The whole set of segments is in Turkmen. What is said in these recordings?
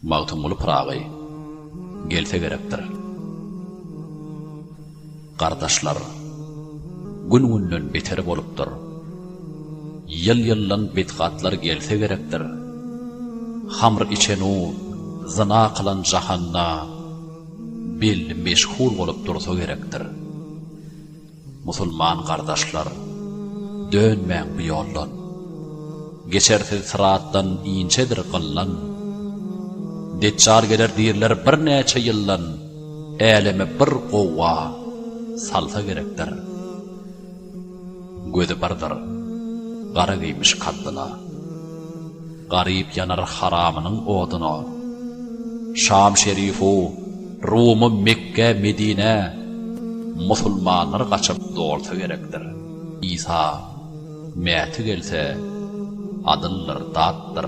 Magtymguly Pyragy gelse gerekdir. Gardaşlar, gün-günden beter bolupdyr. Ýyl-ýyldan betgatlar gelse gerekdir. Hamr içen-u, zyna kylan jahanda belli meşhur bolup dursa gerekdir. Musulman gardaşlar, dönmäň bu ýoldan. Geçersiz syratdan inçedir gyldan. Deçjal geler diýrler birnäçe ýyldan, Äleme bir gowga salsa gerekdir. Gözi birdir, gara geýmiş kaddyna. Garyp ýanar haramynyň oduna. Şam şerifu, Rumy, Mekge, Medinä musulmanlar gaçyp dolsa gerekdir. Isa, Mäti gelse, adyldyr, datdyr.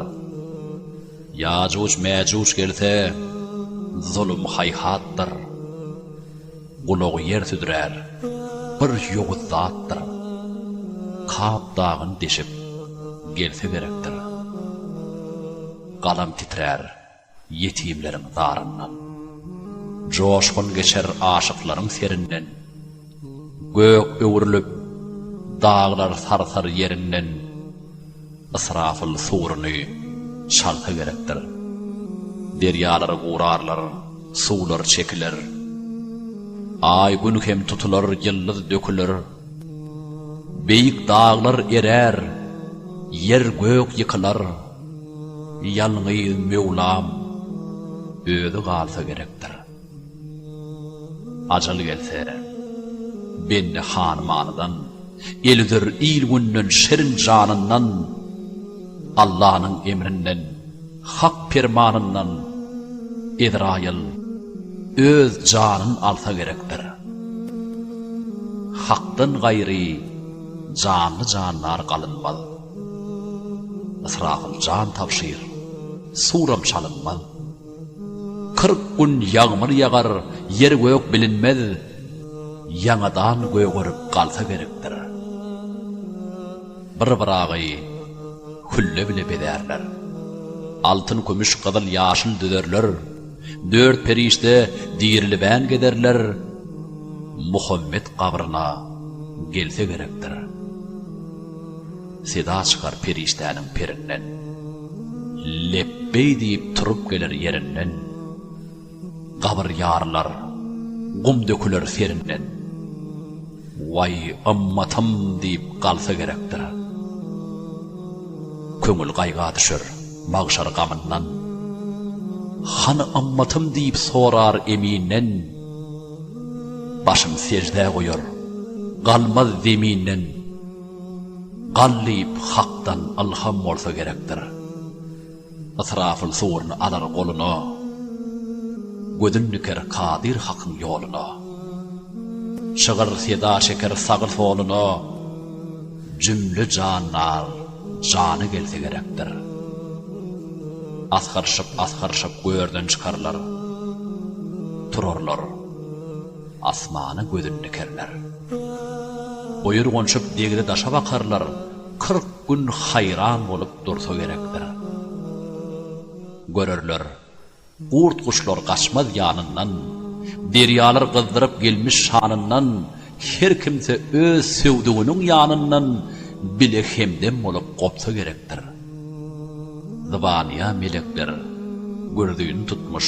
Ýajuj-mäjuj gelse, zulum haýhatdyr. Gulagy ýer südrär, bir ýowuz zatdyr. Kap dagyn deşip, gelse gerekdir. Galam titrär ýetimleriň zaryndan. Joşgun geçer aşyklaryň serinden. Gök öwrülip, daglar sarsar ýerinden. Ysrafyl suruny çalsa gerekdir. Derýalary gurarlar, suwlar çekiler. Aý-Gün hem tutular, ýyldyz döküler. Beýik daglar erär, ýer-gök ýykylar. Ýalňyz Möwlam özi galsa gerekdir. Ajal gelse, bende hany-manydan, El üzer il-günden, şirin janyndan, Allanyň emrinden, Hak permanyndan Ezraýyl öz janyn alsa gerekdir. Hakdan gaýry janly-jandar galynmaz. Ysrafyl jan tabşyr, suram çalynmaz. 40 gün ýagmyr ýagar, ýer-gök bilinmez, Ýaňadan gögerip galsa gerekdir. Bir byragy hülle bile bezärler. Altyn, kümüş, gyzyl, ýaşyl düzerler. Dört perişde dirilibän gezerler, Muhammet gabryna gelse gerekdir. Seda çykar perişdäniň perinden. Lepbeý diýip turup geler ýerinden. Gabyr ýarylar, gum döküler serinden. Waý, ymmatym diýip galsa gerekdir. Köňül gaýga düşer magşar gamyndan. Hany ymmatym diýip sorar eminden. Başyn seždä goýar, galmaz zeminden. Gal diýip Hakdan ylham bolsa gerekdir. Ysrafyl suruny alar goluna, Gözün diker Kadyr Hakyň ýoluna. Çygyr seda çeker sagy-soluna, Jümle jandar jana gelse gerekdir. Asgyryşyp-asgyryşyp görden çykarlar, Turarlar, asmana gözün dikerler. Boýur gonşup degre daşa bakarlar, 40 gün haýran bolup dursa gerekdir. Görerler, gurt-guşlar gaçmaz ýanyndan, Derýalar gyzdyryp gelmiş şanyndan, Her kimse öz söwdüginiň ýanyndan Bile hemdem bolup gopsa gerekdir. Zybanyýa melekler gürzüni tutmuş.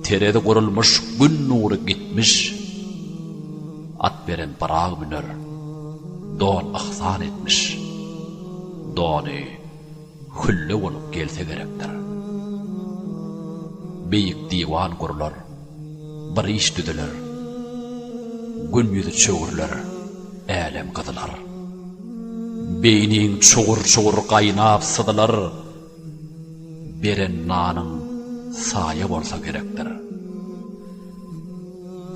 Terezi gurulmyş, gün nury gitmiş, At beren byrag müner, don yhsan etmiş, Dony hülle bolup gelse gerekdir. Beýik diwan gurlar, bir iş düzüler, Gün ýüzi çöwrüler, älem gyzylar. Beýniň çugur-çugur gaýnap syzylar, Beren nanyň saýa bolsa gerekdir.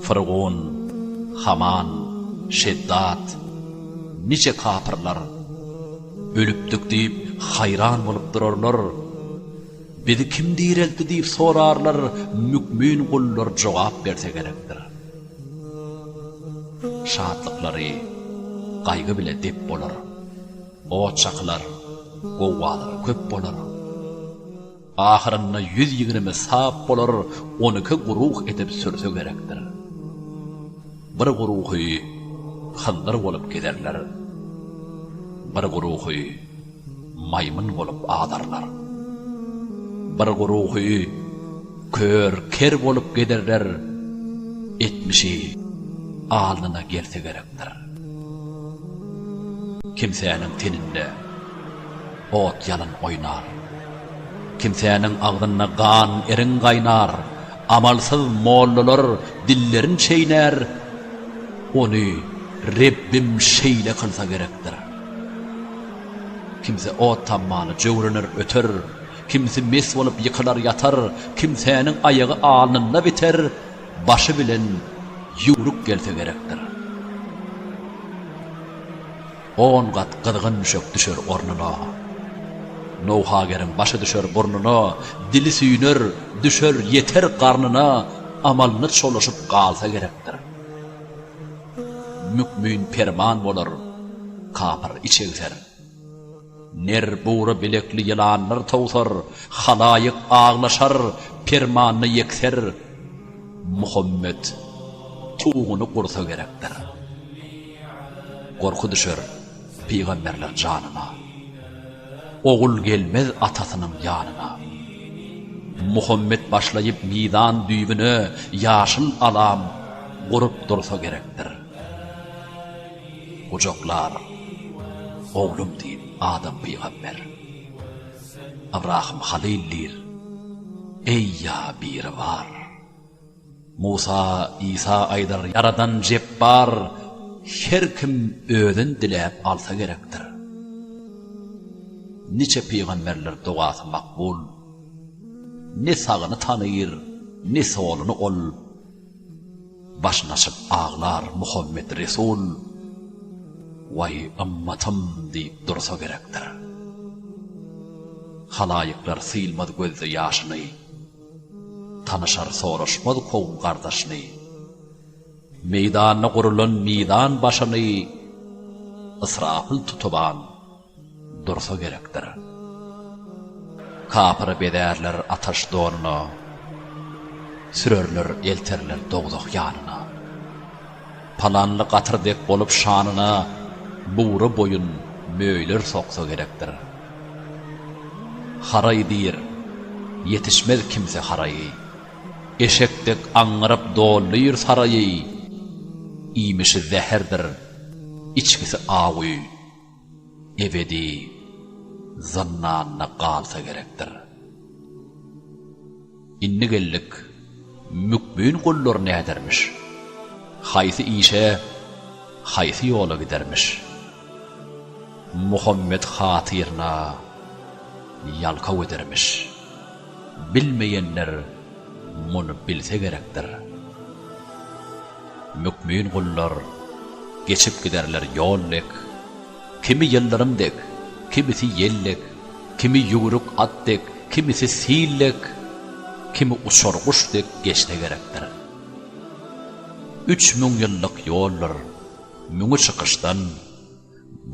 Fyrgun, Haman, Şeddat, niçe kapyrlar, Ölüpdik diýip, haýran bolup durarlar. Bizi kim direltdi diýip sorarlar, Mükmin gullar jogap berse gerekdir. Şatlyklary gaýgy bile dep bolar. Ot çakylar, gowgalar köp bolar. Ahyrynda 120 sap bolar, on iki guruh edip sürse gerekdir. Bir guruhy hyndyr bolup gezerler, bir guruhy maýmyn bolup azarlar. Bir guruhy kör, ker bolup gezerler, etmişi alnyna gelse gerekdir. Kimsäniň teninde ot-ýalyn oýnar. Kimsäniň agzynda gan, eriň gaýnar, Amalsyz mollalar dillerin çeýnär, Ony Rebbim şeýle kylsa gerekdir. Kimse ot tammany jöwrener öter, Kimsi mes bolup ýykylar ýatar, Kimsäniň aýagy alnynda biter, Başy bilen ýüwrük gelse gerekdir. On gat gyzgyn düşek düşer ornuna. Nowhageriň başy düşer burnuna, Dili süýner, düşer, ýeter garnyna, Amalyna çolaşyp galsa gerekdir. Mükmün perman bolar, kapyr iç egser. Ner bugra bilekli ýylanlar towsar, Halaýyk aglaşar, permanyny ýekser, Muhammet tuguny gursa gerekdir. Gorky düşer pygamberler janyna. Ogul gelmez atasynyň ýanyna. Muhammet başlaýyp mizan düýbüne ýaşyl alam gurup dursa gerekdir. Gujaklar oglum diýip Adam pygamber. Ybrahym Halyl diýr, Eý ýa Biribar. Musa, Isa aýdar Ýaradan Jepbar her kim özün diläp alsa gerekdir. Niçe pygamberler dogasy makbul. Ne sagyny tanyr, ne soluny ol. Başyn açyp aglar Muhammet Resul, Waý ymmatym diýip dursa gerekdir. Halaýyklar sylmaz gözde ýaşyny. Tanyşar soraşmaz kowum gardaşyny. Meýdanda gurulan mizan başyny Ysrapyl tutuban dursa gerekdir. Kapyry bezärler ataş donuna, Sürerler elterler dowzah ýanyna. Palanly gatyr dek bolup şanyna Bugra boýun möýler soksa gerekdir. Haraý diýr, ýetişmez kimse haraýy. Eşek dek aňňyryp doldyr saraýy. Iýmişi zäherdir, içgisi awy. Ebedi zyndanda galsa gerekdir. Indi geldik, mükmin gullar nädermiş? Haýsy işe, haýsy ýola gidermiş? Muhammet hatyryna ýalkaw edermiş. Bilmeýenler muny bilse gerekdir. Mükmin gullar geçip giderler ýol dek, Kimi ýyldyrym dek, kimisi ýel dek, Kimi ýüwrük at dek, kimisi sil dek, Kimi uçar guş dek geçse gerekdir. 3000 ýyllyk ýoldur, müňi çykyşdan,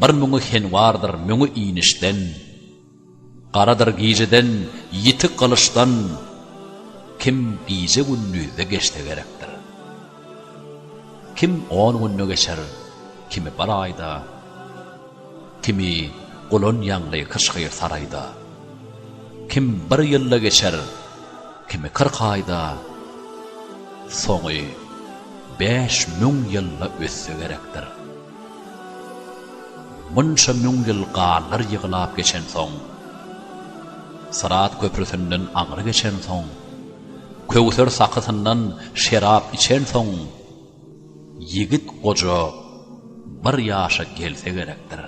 Bir müňi henwardyr, müňi inişden. Garadyr gijeden, ýiti gylyçdan, Kim gije-gündizde geçse gerekdir. Kim on günde geçer, kimi bir aýda, Kimi gulan ýaňly kyşgyr saraýda. Kim bir ýylda geçer, kimi 40 aýda, Soňy 5000 ýylda ötse gerekdir. Munça müň ýyl ganlar ýyglap geçensoň, Syrat köprüsinden aňry geçensoň, Köwser sakysyndan şerap içensoň, Ýigit goja bir ýaşa gelse gerekdir.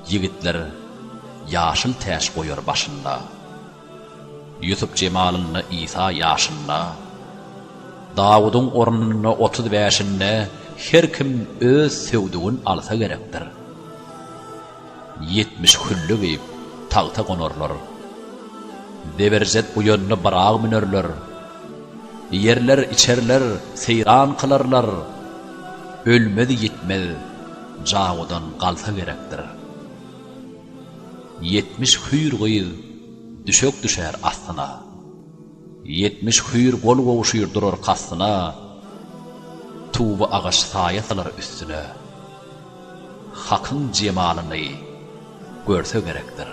Ýigitler ýaşyl täç goýar başynda. Ýusup jemalynda Isa ýaşynda, Dawudyň ornunda 30 bäşinde her kim öz söwdügin alsa gerekdir. 70 hülle geýip, tagta gonarlar. Zeberjet uýanyna byrag münerler. Iýerler, içerler, seýran kylarlar. Ölmez-ýitmez jawudan galsa gerekdir. 70 hüýr gyz. Düşek düşer astyna. 70 hüýr gol gowşyr durar kastyna, Tuba agaç saýa salar üstüne. Hakyň jemalyny görse gerekdir.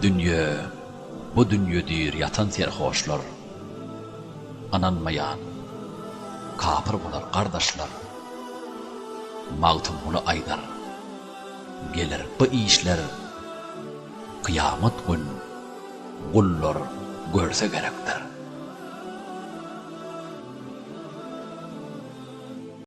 Dünýe, bu dünýe diýr ýatan serhoşlar. Ynanmaýan kapyr bolar gardaşlar. Magtymguly aýdar, Geler bu işler kyýamat gün gullar görse gerekdir.